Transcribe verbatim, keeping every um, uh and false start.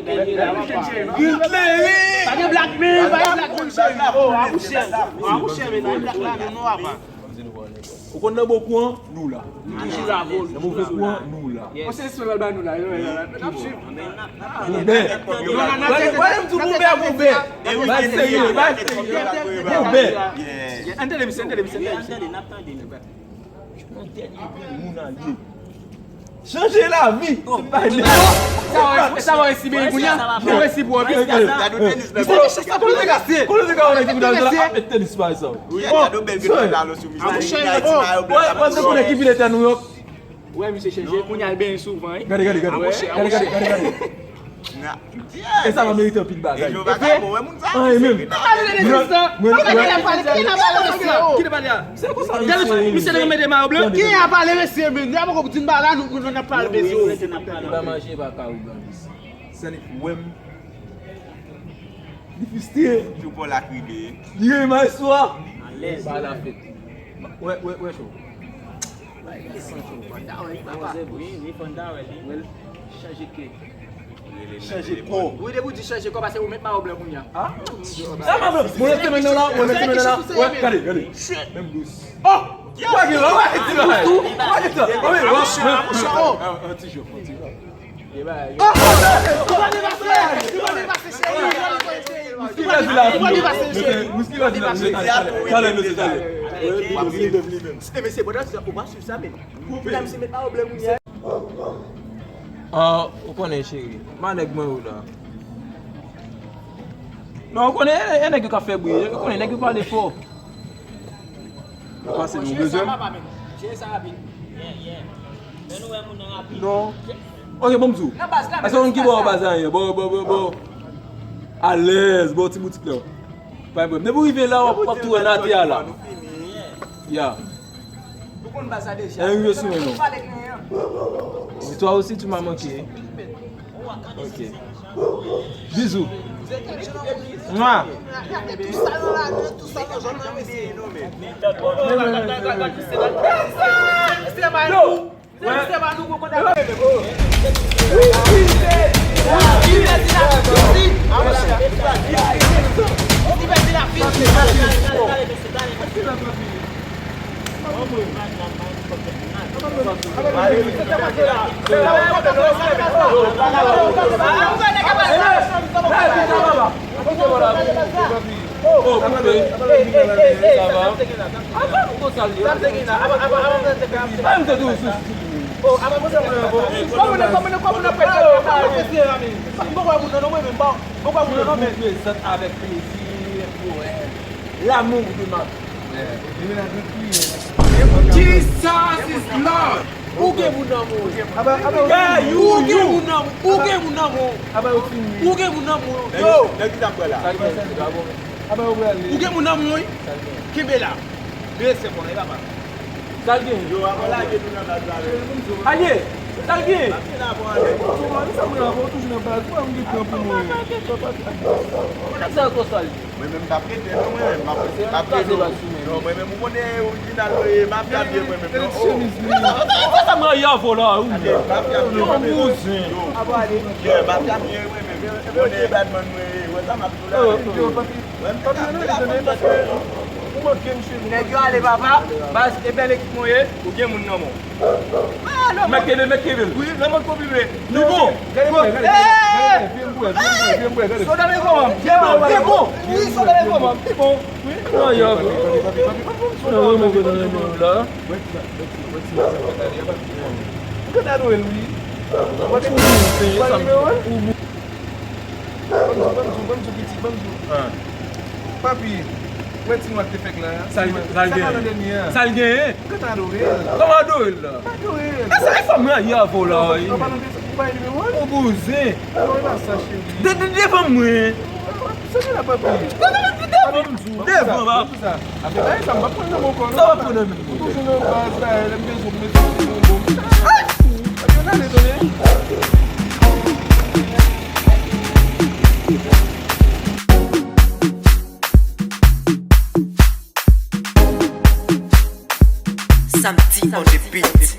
Li klere. Pa gen blak menm, pa gen blak menm, cheri. Oh, akouche. Akouche, men nan blak la, nou, nou apa. Ou konn nan bokou an, nou la. Nou toujou la, bro. Nan move kou an, nou la. Yes. Ou se sou la ba nou la, yo, yo, yo. N ap swiv. Boubè. Wè, wè, m di w Boubè, Boubè. Bay serye, bay serye. Boubè. Ann tande misye, ann tande misye, ann tande misye. Yon dènye grenn moun al ye. Chanje lavi. Se pa nenpòt. Sa va, sa va resi byen kounye a. Ou resi pou anpil. Kote te ka, kote te ka wè ki vin nan la ap met tenis pa sa. Wi, gade yon bèl grenn pantalon sou misye. Li gen ti mayo blan. Pandan konnen ki vin etè New York. Wè misye chanje kounye a, l benyen souvan, wi. Gade, gade, gade. Gade, gade, gade, gade. E sa va merite anpil bagay. E vagabon, wè moun sa. An, e menm. Mwen, mwen, mwen. Ki te pale a? Se konsa misye. Misye te mete mayo blan. Ki a pale mesye, men nou poko di n pa la, nou, nou n ap pale mesye. Li pa manje, pa ka ou blan. Sèl wè m. Li fristre. Jou pa w la k rive. Li renmen istwa. Alèz. Ba la fèt. Wè, wè, wè, cho. Chanje kò. Wi, depi w di chanje kò, paske ou met mayo blan kounye a. Ah? Sa pa blan. Mwen rete mennen la, mwen rete mennen la. Wè, gade, gade. Menm dous. Oh! Wè, gen la, wè, ti bagay. Wè, gen sa. Wè, wè, wè. An ti jòf, an ti jòf. Whisky pèdi la. Whisky pèdi la. Talè, mesye, talè. Talè, mesye, talè. Mesye, bon, ou pa swiv sa, men. Mesye, met pa oblèm, wi. Ah, ou konnen, cheri. Ma nèg mwen ou la. Non, ou konnen, e, e nèg yo k ap fè bri. Ou konnen, nèg yo pale fò. Ou pase nou bezwen. Non. Ok, bon, m di w. Èske yon moun ki ba w baz la, anyen? Ba w, ba w, ba w, ba w. Alèz, ba w ti boutik la. Pa gen pwoblèm. Depi w rive la, w ap, w ap tou wè n atè a la. Ya. Ou konn baz la deja. Lè rive sou mwen, non. Victoire aussi, tu m'as manqué. Ok. Bizou. Mwa. Yo. Mwen prezant avèk plezi. L'amour de ma vie. Jesus is Lord. Ou gen moun nan men w. Ou gen moun nan men w. Ou gen moun nan men w. Ou gen moun nan men w. Yo. Nèg ki t ap pran la. Ou gen moun nan men w, wi. Kenbe la. Rete bon, e papa. Sa l gen? Yo, avan lage nou nan baz la, men. Alye, sa l gen? Mwen sa mwen avan, toujou nan baz, mwen, m gen tan pou mwen. Sa l konsa l ye? Mwen menm, m p ap rete, non, mwen menm, m ap, m ap rete, non. Non, mwen menm, ou konnen, orijinal, mwen, mafya m ye, mwen menm, non. Oh. Sa, sa mwen ye avè w la, wi. Mafya m ye, mwen menm. Yo. Yeah, mafya m ye, mwen menm. Ou konnen, badman, mwen, wè sa m ap di w la, men. Yo, papi, papi, non, non, non, paske ou manke m, cheri. Nèg yo ale, papa. Baz, e bèl ekip mwen ye, ou gen moun nan men w. Mèt kenbe, mèt kenbe l. Wi, nan mòd konprime. Li bon. Gade mwen, gade, gade, gade, vye m bwè, vye m bwè, vye m bwè, gade. Soda men kòman? Li bon. Wi, soda men kòman? Li bon. Wi. Nan yon, nan yon move nan yon la. Ou konn adore l, wi. Ou bon, ou bon. Banm di w, banm di w, banm di w, pitit, banm di w. Papi, wè ti nwa k te fèk la. Sa l gen? Sa l gen? Sa l gen? Ou gentan adore l. Kòman adore l la? Adore l. E sa, e fanm nan ye avè w la, wi. Ou pa nan Facebook, ou pa gen nimewo l? Ou bouzen. Non, e pa sa, cheri. De, de, devan mwen. Sèl la, papi. Devan m, devan m, devan m. Sa fè bagay sa, m p ap pran nan men w ankò, non. Sa w ap pran nan men m? Ou toujou nan baz la, lè m bezwen w, m mete w nan bon. Ay! Papi, ann ale, tande. Santi on the beat.